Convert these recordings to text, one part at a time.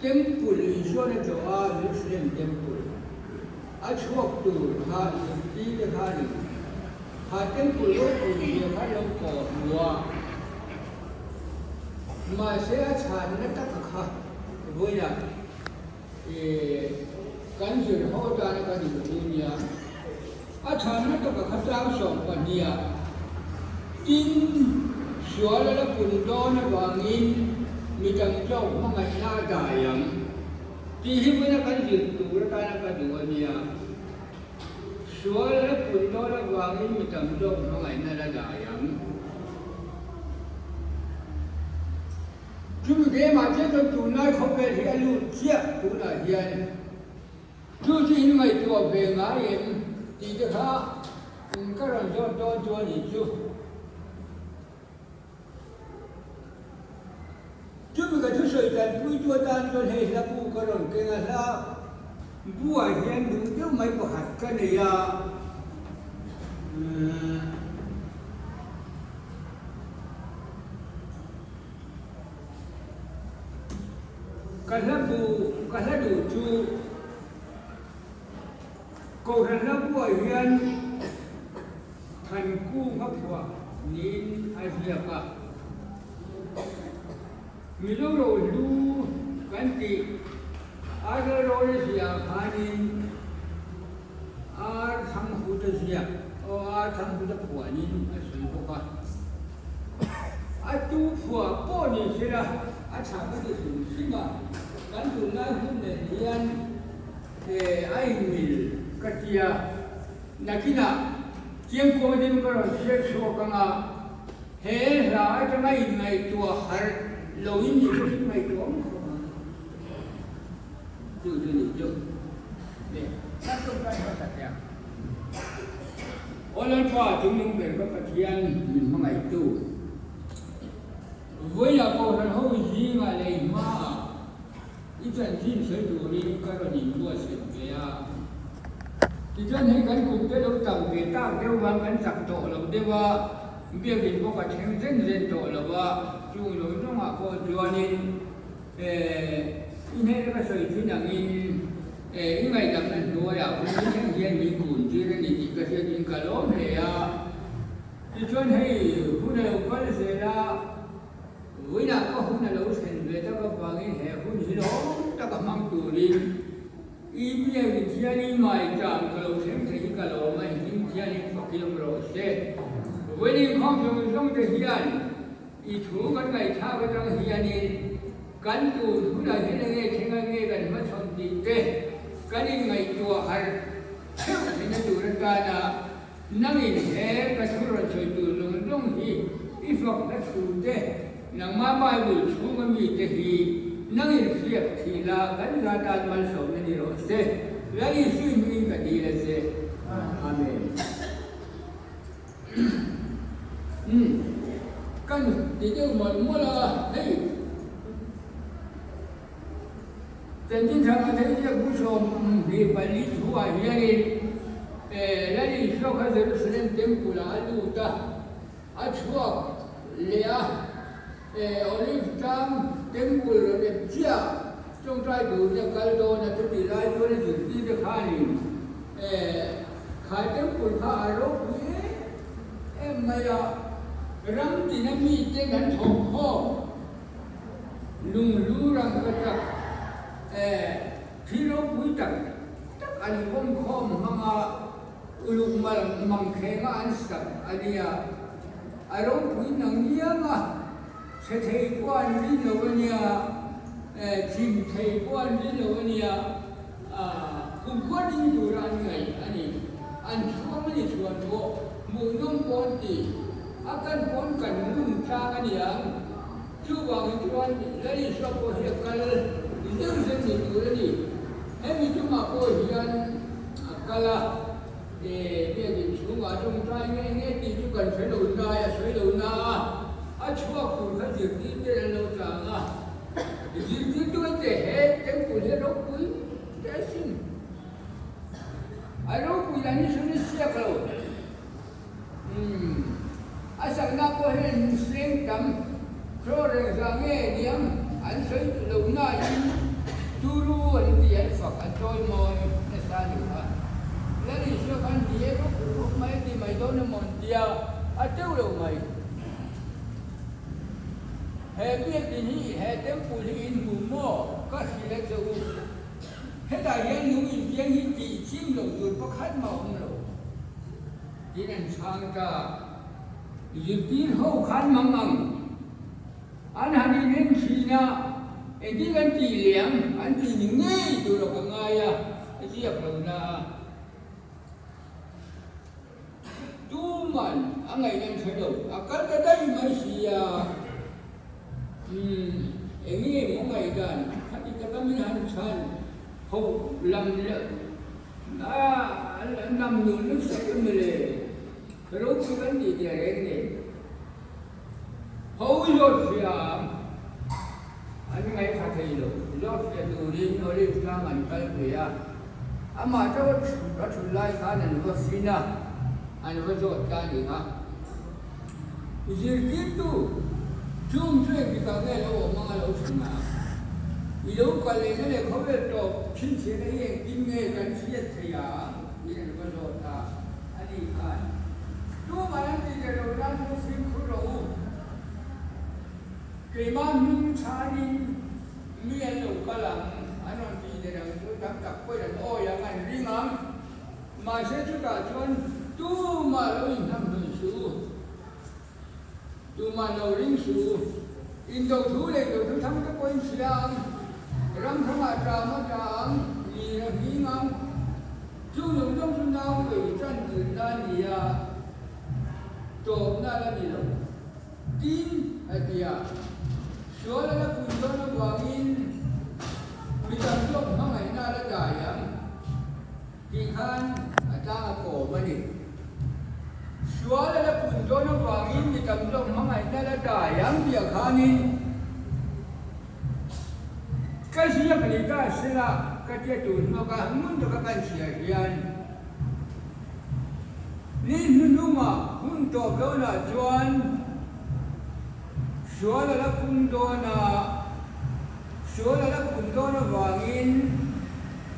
Temple Isuan a tlawh a, Jerusalem Temple a chhuak tur kha zirtirte khanin kha Temple ropui zia kha lo kawh hmu a, mahse a chhanna taka kha vawiinah kan zir ho atana ka duh chu nia. A chhanna taka kha tlang 12 ah tin sual a la pun dawn avangin mi tam zawk hmangaihna a dai ang tih hi vawiina kan zir tur atana ka duh a nia. Sual a la pun dawn avangin mi tam zawk hmangaihna a la dai ang. Chumi game-ah chiah chuan tunlai khawvel hi a lut chiah tunah hian chu chu in ngaihtuah ve ngai em tih te kha ka rawn zawt dawn chu a ni chu. Chumi ka thusawi tanpui tu atan chuan hei hla bu ka rawn keng a, hla buah hian duh deuh mai pakhat ka nei a. Ka hla bu, ka hla duh chu Kohhran hla buah hian Thankung a phuah niin a ziak a. Mizo rohlu kan tih Arla Rawla ziah khanin Ar Thanghuta ziak aw Ar Thanghuta phuahin a sawi bawk a. A tu phuah pawh ni sela a tha ka ti hrim hrim a, kan tunlai hun nen hian a inmil ka ti a. Nakinah Chiangkuang ding ka rawn hriat chhuak ang a, he hla atanga inngaihtuah harh loin ni chu ngaihtuah awm khawp ang. Chu chu ni chu. Le, kan tawngtai hmasa teh ang. Aw Lalpa, chungnung ber ka Pathian min hmangaihtu. Vawiah Kohhran ho zingah lei hmaah i chanchin sawi turin ka rawn inbuatsaih ve a. Tichuan hei kan kum te lo tam ve tak deuh vang kan chak tawh lo deuh a, biakin pawh ka thleng zen zen tawh lo a, chung zawng zawngah pawh chuanin Eh, i hnena ka sawi thin angin eh, i ngaihdamna hnuaiah hun ni thleng hian min kun tir a ni tih ka hriatin ka lawm hle a. Tichuan hei hun a lo kal zel a, vawiinah ka hun a lo thlen ve tak avangin he hun hi lawm taka hmang turin i biakin thian i ngaichang ka lo thleng thei hi ka lawm a, engkim thianin fakilawm rawh se. Vawiin inkhawm zawng zawng te hian I thu kan ngaihthlak atang hianin kan tun hunah hian enge thleng a nge kan hmachhawn tih te kan inngaihtuah harh theuh theihna tur atana nangin he ka thu rawn sawi tur zawng zawng hi i fakna thu te nangmah Bible chhunga mite hi nangin hriat thih la kan za tan malsawmna ni rawh se. Lal Isui hmingin ka dil a che. Amen. Umm kan ti deuh mawlh mawlh a, hei Chanchin Thanga Theiziak bu 24 thuah hianin Lal Isua kha Jerusalem Temple ah a lut a, a chhuak leh a, Olive tlang Temple rawn ep chiah tawngtai turin a kal dawn a, chutih lai chuan a zirtirte khanin Khai Temple kha a ropui em em mai a, ram tina miten an thawk khawm lunghlu rangkachak thil ropui tak tak an vawm khawm hmang a, uluk mal mangkhenga an sak a nia. A ropui nang ngiang a, chhe thei pawh an rin lo a nia, chim thei pawh an rin lo a nia. Kumkhua ding tura an ngaih a ni. An chhuang a ni chuan pawh hmuhnawm pawh an ti. A kan pawh an kan ngun tlang a ni ang. Chuvangin chuan Lal Isua pawh hi a kal zeuh zeuh ni tur a ni. Hemi chungah pawh hian a kal a, biakin chhungah tawngtai nge nge tih chu kan hre lo nai, a sawi lo na a, a chhuak tur kha zirtirten an lo chang a. Zirtirtu an teh he temple hi a ropui teh asin. A ropui dan hi sawn a siak lo. Umm a sakna pawh hian seng tam thlawh reng zah nge niang an sawi lo nain Turu an ti an fak an chawimawi nasa a ni kha. Lal Isua khan ni e rawk rawk mai a ti mai dawn emaw an tia, a teuh lo mai. He biakin hi, he temple hi in hmu maw? Ka hrilh a che u. Hetah hian lung intiang hi tih chim loh tur pakhat mah a awm lo. Tiin an chhang ta. Zirtir ho khan mang ang. An han inrin thin a, engtin kan tih leh ang an tih ni ngei tur a ka ngai a, a ziak lo na a. Tuman a ngaihna an hre lo, a kal ta daih mai si a. Umm, eng nge maw ngaihdan khati taka min han chhan ho lam leh a nam nun lusak emaw le, ropui kan tih teh reng nen. Ho zawt fiah an ngaihthla thei lo. Zawt fiah turin Olive tlang an kal ve a, amah chauh a thut lai khan an va fin a, an va zawt ta a ni kha. Zirtirtu, Chung chu engtikah nge lo awm anga lo hrilh a? I lo kal lehna leh khawvel tawp chhinchhiahna hi engtin nge kan hriat theih ang? tiin an va zawt a, a ni khan. Tumah an tih leh loh nan chu fimkhur rawh u. Keimah hming chhanin mi an lo kal ang, an rawn tih leh ang chu tam tak pawhin an awi ang, an ring ang. Mahse chutah chuan tumah lo inhnam hlui suh u, tumah lo ring suh u. Indo thu leh indo thu thang te pawhin hria ang, ram hrangah ṭam a ṭa ang, lir a nghing ang. Chu lung zawng chu nau ei ṭan tirna a ni a, tawpna la ni lo. Tin, a ti a, sual a la pun dawn avangin mi tam zawk hmangaihna a la dai ang tih khan a tlang a kawm a ni. Sual a la pun dawn avangin mi tam zawk hmangaihna a la dai ang tih khanin Ka ziak ni ta sela ka tia tur hnawk a, ngun taka kan chhiar hian ni hnuhnungah hun tawp dawnah chuan sual a la pung dawn a, sual a la pun dawn avangin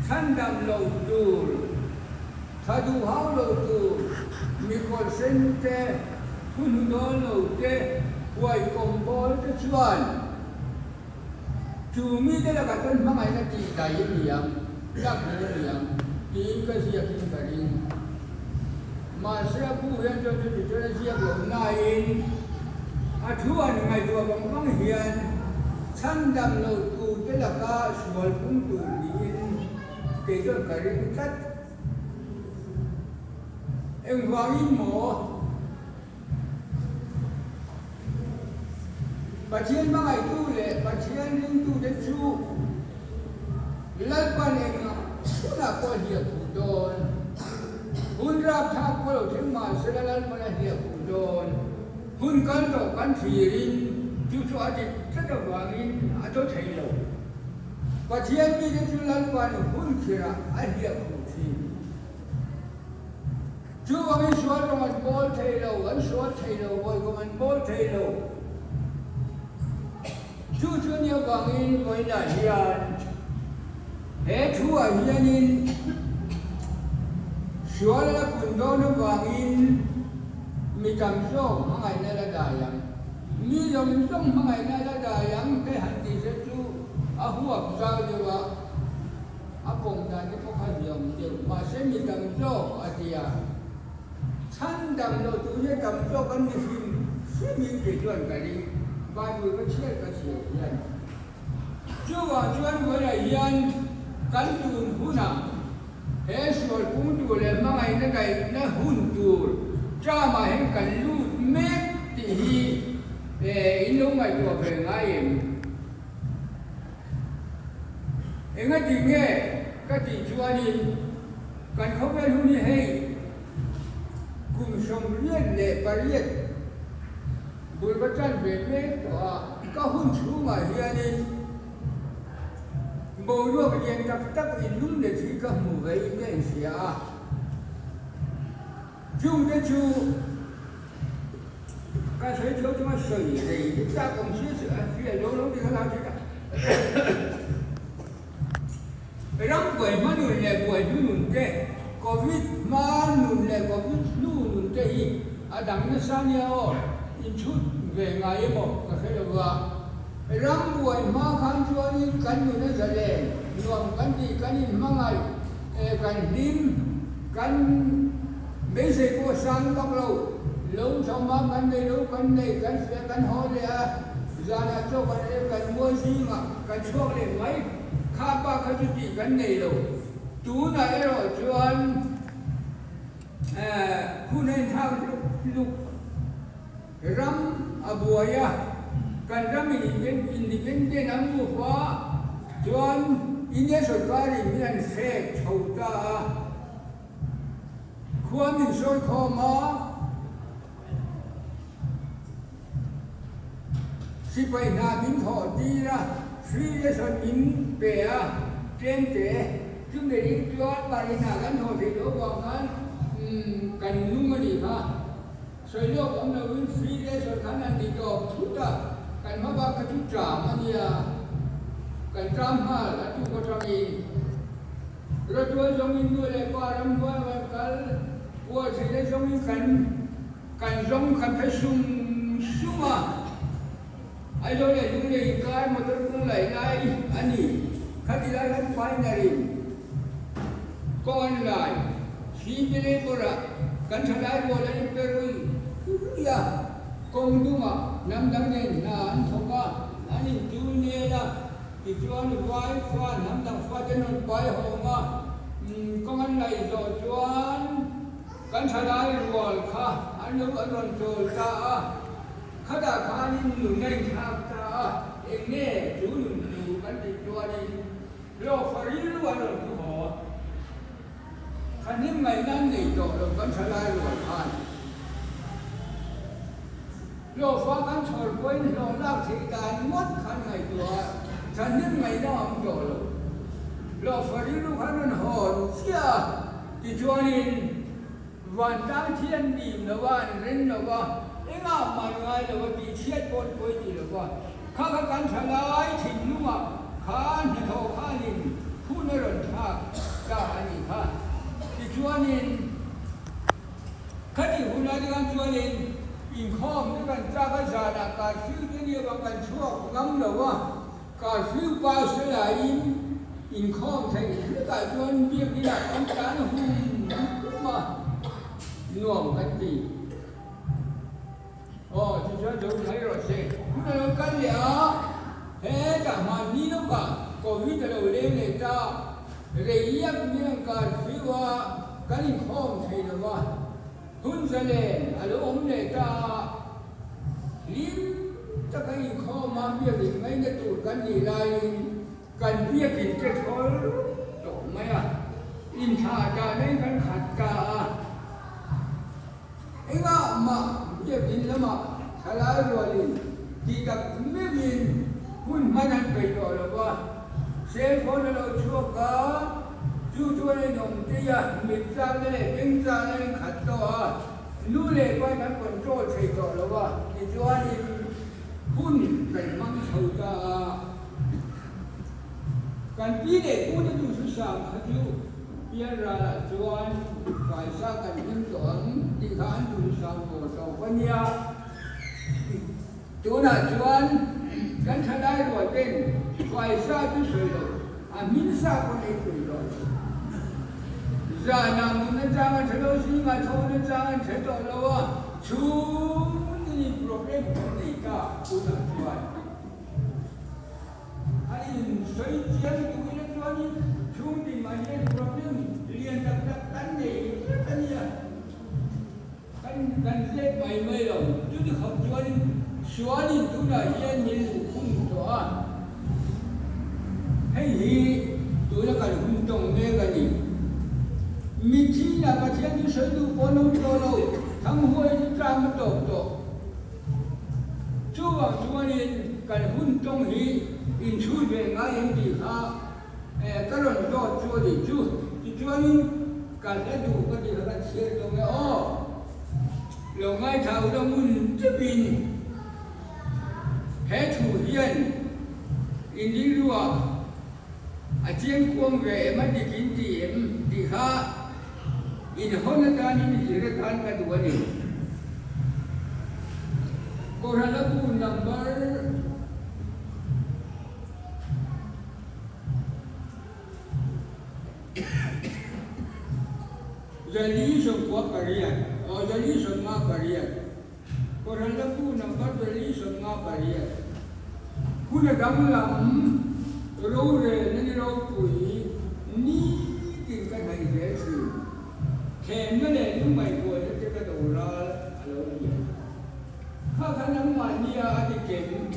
chhandam lo tur, tha duh hau lo tur, mikawlh sen te, thu hnu dawn lo te, huai kawm bawl te chuan Chu mite lakah chuan hmangaihna tih dai a ni ang, tlak hmuh a ni ang tiin ka ziakin ka ring. Mahse a bu hian chuan chuti chuan a ziak lo nain a thu an ngaihtuah vang vang hian chhandam lo tute laka sual phung tur niin kei chuan ka ring tlat. Engvangin maw? Pathian hmangaihtu leh Pathian ringtute chu Lalpan engah hunah pawh a hliah khuh dawn. Hun rapthlak pawh lo thleng mahsela Lalpan a hliah khuh dawn. Hun kal tawh kan thlirin chu chu a dik tlat avangin a thaw thei lo. Pathian mite chu Lalpan hun khirah a hliah khuh thin. Chuvangin sual rawng an bawl thei lo, an sual thei lo, vawikawm an bawl thei lo. Chu chu nia vangin vawiinah hian he thuah hianin sual a la pun dawn avangin mi tam zawk hmangaihna la dai ang, mi zawng zawng hmangaihna la dai ang te han tih se chu a huap zau deuh a. A pawm dan te pawh kha hliam deuh mahse mi tam zawk a ti a, chhan dam lo tur hi tam zawk an ni hrim hrim in kei chuan ka ring, Bible ka chhiar ka chhiar hian. Chuvang chuan vawilah hian kan tun hunah he sual pung tur leh hmangaihna daihna hun tur term ah hian kan lut mek tih hi in lo ngaihtuah ve ngai em? Engati nge ka tih chuanin kan khawvel hun hi hei kum 98 bul ka tan ve mek tawh a, ka hun chhungah hianin boruak lian tak tak inlum let hi ka hmu ve in ka inhria a, chungte chu Ka sawi chho chunga sawi rei hi chak awm si si a, fiah lo lo ti kha lau thin a. Ram buai hma nun leh buai hnu nun te, Covid hma nun leh Covid hnu nun te hi a dang nasa nia aw, inchhut ve ngai emaw ka hre lo va. Ram buai hma khan chuanin kan nun a zalen, nuam kan tih, kan inhmangaih, kan hlim, kan beisei pawh sang vak lo, lo thawmhma kan nei lo, kan nei, kan fiah, kan haw leh a, zanah chaw kan ei, kan mual zingah kan chhuak leh mai, kha pa kha chu tih kan nei lo. Tunah erawh chuan hun a inthlak luk luk. Ram a buai a, kan ram in independent an move a, chuan India sorkarin min an hrek chho ta a, khua min sawi khawm a, sipai hna min thawh tir a, free ration min pe a, tlem te, chumi ring chuan mahni hna kan thawh theih loh avang khan kan nung a nih kha. Sawi lawk awm loin free ration khan an ti tawp thut a, kan hma bak kha chu ṭam a nia, kan ṭam nghal a tuk aṭangin. Rawtual zawngin nu leh pa ramhnuai rawn kal, puar theihna zawngin kan kan zawng kha phe sum sum a, Aizawl leh Lunglei inkar motor kawng laih lai a ni. Khati lai khan Pioneer-in kawng an lai. City Labour-ah kan thalai rual an inpe rui rui a, kawng dungah hnam dang nen hna an thawk a, an intul nel a, tichuan vai fa hnam dang fate an rawn pai hawng a, kawng an laih zawh chuan kan thalai rual kha an lo an rawn chawl ta a. Khatah khanin nun a inthlak ta a, eng nge chu nun chu kan tih chuanin hlawhfa rilru an rawn thu haw. Thahnem ngaihna an nei tawh lo kan tha lai rual khan. Hlawhfa kan chhawr pawhin hlawh lak theih dan ngawt khan ngaihtuah a, thahnem ngaihna a awm tawh lo. Hlawhfa rilru khan rawn hawn chiah a, tichuanin Vantlang thi an dim lo a, an ren lo va, engah man ngai lo a tih chhiat pawh an pawi ti lo va. Kha kha kan tha lai thinlungah kha hnathawh khanin hun a rawn thlak ta a nih kha. Tichuanin khatih hun lai te khan chuanin inkhawm te kan chak a, zanah curfew te nia vang kan chhuak ngam lo va, Curfew pass te laiin inkhawm theih hlekah chuan biakinah kan tlan hum hum a, nuam kan ti. Aw, tichuan zo mai rawh se. Hun a lo kal leh a, hetah hmanni lawkah Covid a lo leng leh ta, rei iak miang curfew a kan inkhawm thei lo va. Hun zalen a lo awm leh ta a, hlim taka inkhawma biakin ngaina tur kan nih laiin kan biakin te thawl tawh mai a, inthlah dahna in kan khat ta a. Engah mah biakin lamah thalai rualin tih tak meuhin hun hman an peih tawh lo va, cellphone a lo chhuak a, Chu chuan a inawm tih a, mit chakna leh beng chakna in khat tawh a, nu leh pa in an control thei tawh lo a, tichuanin hun kan hmang chho ta a. Kan pi leh pu te duhthusam kha chu pialralah chuan faisa kan hlim tawh ang tih kha an duhthusam tawh tawp a nia. Tunah chuan kan thalai rual ten faisa chu sawi lo, a hmin sa pawn ei pui tawh lo. Zanah mutna chang an hre lo, zingah thawhna chang an hre tawh lo a, chhungin problem kan nei ta tunah chuan. A insawi chiang duh ila chuanin chhungtin mah hian problem lian tak tak kan nei vek a nia. Kan kan zep mai mai lo. Chuti khawp chuanin sualin tunah hian min luhkhung tawh a. Hei hi tuna kan hun tawng mek a ni. Mithilah Pathian chu sawi duh pawh an awm tawh lo, thanghuai chu tlam a tawp tawh. Chuvang chuanin kan hun tawng hi inchhut ve ngai em tih kha ka rawn zawt chu a ni chu. Tichuanin ka hla duh ka tih kha kan chhiar dawn e aw. Lo ngaithla u la ngun deuhin he thu hian in rilruah. A chiangkuang ve em a dik in ti em tih kha inhawn atan in zir atan ka duh a ni. Kohhran a bu number 498, aw 458. Kohhran la bu number 48. Hun a danglam rorelna ni ropui nitin ka hnaih zel thin. Thlemna leh lungngaihbuaina te ka do ral a lo ni a. Kha kha nangmahnia a ti kem,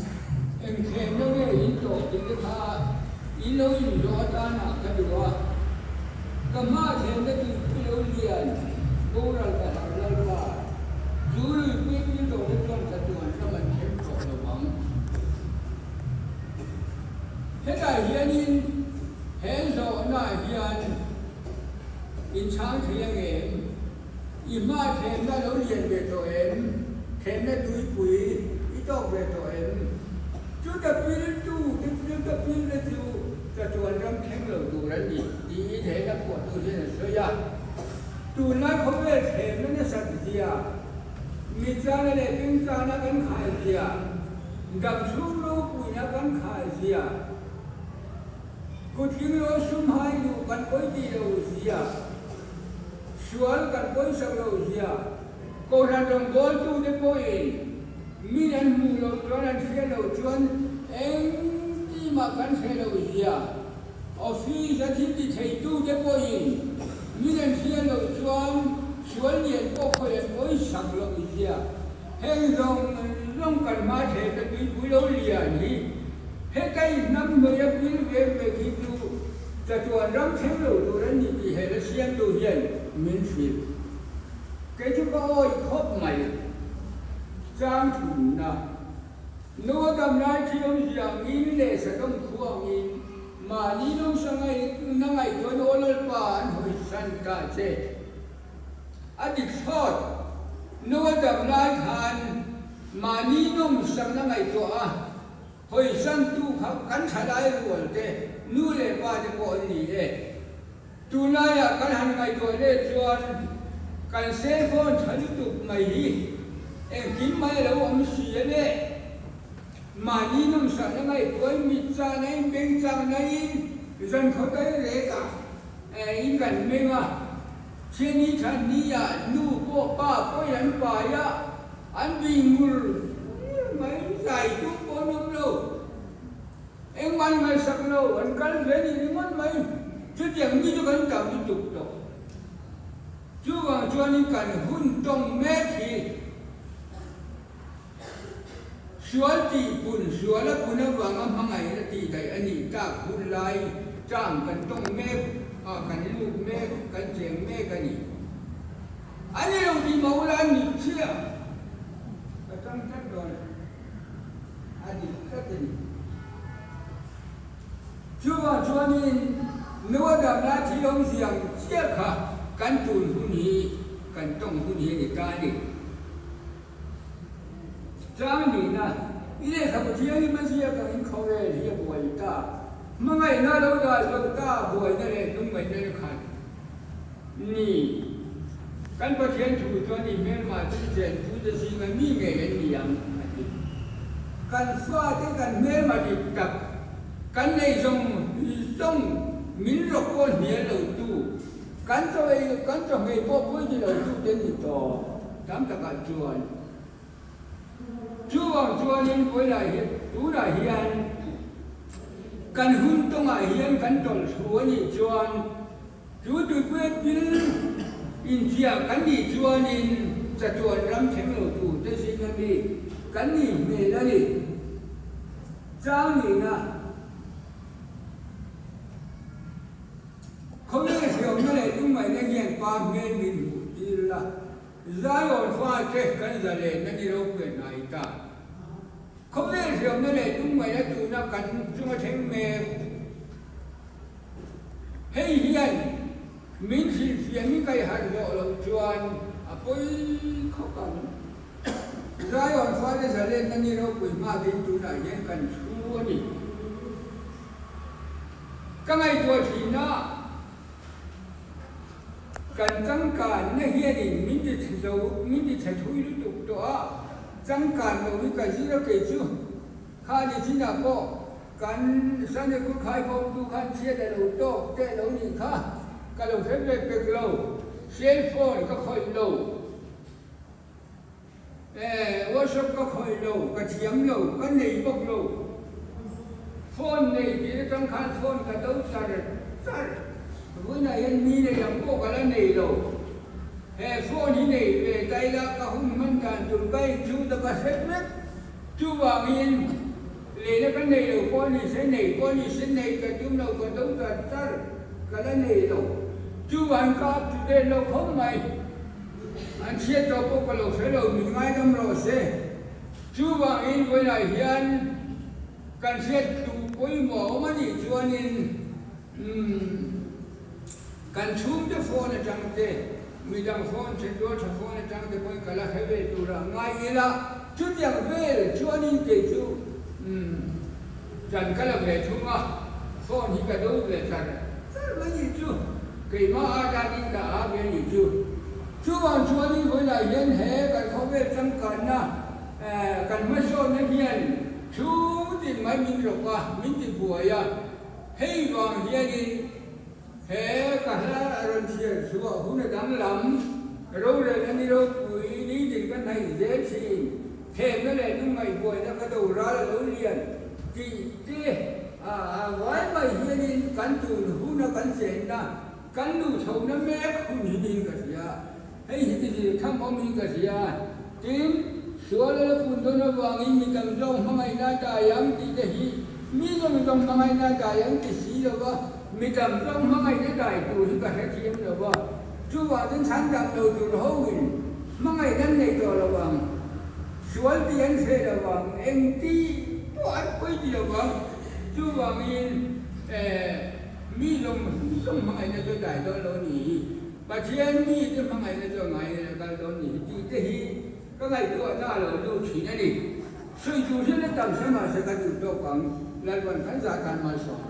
eng thlemna nge in tawh tih te kha in lo inzawh atanah ka duh a. Ka hma thlemna tuipui lo lian boral ka hlau Lalpa, chu luipui pil tawh te chuan chatuan ram an thleng tawh lo vang. Hetah hianin he zawhnaah hian inchhang thei ang em? I hma thlemna lo lian ve tawh em? Thlemna tuipui i tawk ve tawh em? Chuta piltu te chuta pilte chu chatuan ram thleng lo tur an ni tiin he hla phuahtu hian a sawi a. Tunlai khawvel thlemna nasat zia, mitchana leh pengchana kan khai zia, damchhung ropuina kan khai zia, kutling lo sum hai luh kan pawi tih lo zia, Sual kan pawisak lo zia, Kohhran rawngbawltute pawhin min an hmuh loh chuan an hriat loh chuan engti mah kan hre lo zia, Office a thil ti theitute pawhin min an hriat loh chuan sual lian pawh khawi an pawisak loh zia, heng zawng zawng kan hma thehna tuipui lo lian hi heta i hnam hnuaia pil ve ve khi chu Chatuan ram thleng lo tur an ni tih he la siamtu hian min hrilh. Kei chu ka awih khawp mai. Chang thumna, Noa dam lai thi awmzia angin leh Sodom khua angin mahni nawmsa na ngaihtuahna aw Lalpa an hawisan ta che. A dik thlawt, Noa dam lai khan mahni nawmsakna ngaihtuah a, Hawisantu kha kan thalai rual te, nu leh pa te pawh an ni e. Tunlaiah kan han ngaihtuah leh chuan kan cell phone tha lutuk mai hi engkim mai a lo awm si a le. Mahni nawmsakna ngaihtuain mit chahnain beng chaknain zan khaw tai rekah in kan meng a, Thiani than ni ah nu pawh pa pawhin an pai a, an bih ngur ngur mai, zai tum pawh an awm lo, engmah an ngaihsak lo, an kal ve ni ringawt mai, chutiang mi chu kan tam lutuk tawh. Chuvang chuanin kan hun tawng mek hi Sual tih pun, sual a pun avanga hmangaihna tih daih a nih tak hun lai tang kan tawng mek a, kan lut mek, kan cheng mek a ni. A ni lo tih mah ula a ni chiah ka tang tlat dawn a dik tlat a ni. Chuvang chuanin Noa dam lai thil awmzia ang chiah kha kan tun hun hi kan tawng hun hi a ni ta a ni. Chang nihna, I lehkhabu thianghlim a ziak angin khawvel hi a buai ta. Hmangaihna lo dah zo ta buaina leh hnungngaihna na khat ni. Kan Pathian thu chuan i hmelmah chu i chenpui te zinga mi ngei an ni ang, a ti. Kan fate kan hmelma dik tak, kan nei zawng zawng min rawk pawh hnial lo tu, Kan chaw ei, kan chaw hmei pawh pui ti lo tu te ni tawh tam takah chuan. Chuvang chuanin vawilah hian tunah hian kan hun tawngah hian kan tawlh thu a nih chuan chu tuipui pil inchiah kan nih chuanin chatuan ram thleng lo tur te zinga mi kan nih hmel a ni. Chang nihna. Khawvel hriamna leh lungngaihna hian pa hmel min hmuh tir la, Zion fate kan zalenna ni ropui a hnai ta. Khawvel hriamna leh lungngaihna tuna kan chunga thleng mek. Hei hian min hrilhfiah min kaihharh zawh loh chuan a pawi khawp ang. Zion fate zalenna ni ropui hmakin tunah hian kan chhu a ni. Ka ngaihtuah thin a, kan changkanna hianin min ti chhe zo, min ti chhe thui lutuk tawh a, changkan lo hi ka zir a kei chu. Kha ni chinah pawh kan Sunday School khaikhawmtu khan chhiat a lo tawk teh lo nih kha ka lo hre ve pek lo, cell phone ka khawih lo. Eh, workshop ka khawih lo, ka thiam lo, ka nei bawk lo. Phone nei tih atang khan phone ka do char char. Vawiinah hian mi nei ang pawh ka la nei lo. He phone hi nei ve ta ila ka hun hman dan tur ka inchhut a ka hre vek. Chuvangin leina ka nei lo pawh ni se, nei pawh ni se, nei ka tum lo, ka do char char ka la nei lo. Chuvangin ka up to date lo khawp mai. An chhiat tawh pawh ka lo hre lo, min ngaidam rawh se. Chuvangin vawiinah hian kan hriat duh pawimawh a awm a nih chuanin umm kan chhungte phone atang te, midang phone thenrual tha phone atang te pawhin ka la hre ve tur a ngai ila, chutiang vel chuanin kei chu umm Ṭan ka la ve thung a, phone hi ka do ve char char mai nih chu, keimah a danin ka a ve nih chu. Chuvang chuanin vawilah hian he kan khawvel changkanna kan hmasawnna hian thu tin mai min rawk a, min ti buai a, hei vang hianin he ka hla a rawn chhiar chhuah hun a danglam, rorelna ni ropui nitin ka hnaih zel thin. Thlemna leh lungngaihbuaina ka do ral a lo lian tih te a vai mai hianin kan tun huna kan chenna, kan luh chhohna mek hun hi niin ka hria. Hei hi tizir tham awmin ka hria. Tin, sual a la pun dawn avangin mi tam zawk hmangaihna a dai ang tih te hi mi zawng zawng hmangaihna a dai ang ti si lo va, mi tam zawk hmangaihna dai tur hi ka hrethiam lo va. Chuvang chuan chhan dam lo tur hoin hmangaihna an nei tawh lo vang, sual tih an hreh lo vang, eng ti pawh an pawi ti lo vang. Chuvangin mi zawng zawng hmangaihna chu a dai dawn lo a ni hi, Pathian mite hmangaihna chu a ngaiin a kal dawn a ni hi tih te hi ka ngaihtuahna a lo lut thin a ni. Sawi tur hian a tam hre mahse ka duh tawk ang, Lalpan kan zah tan malsawm rawh.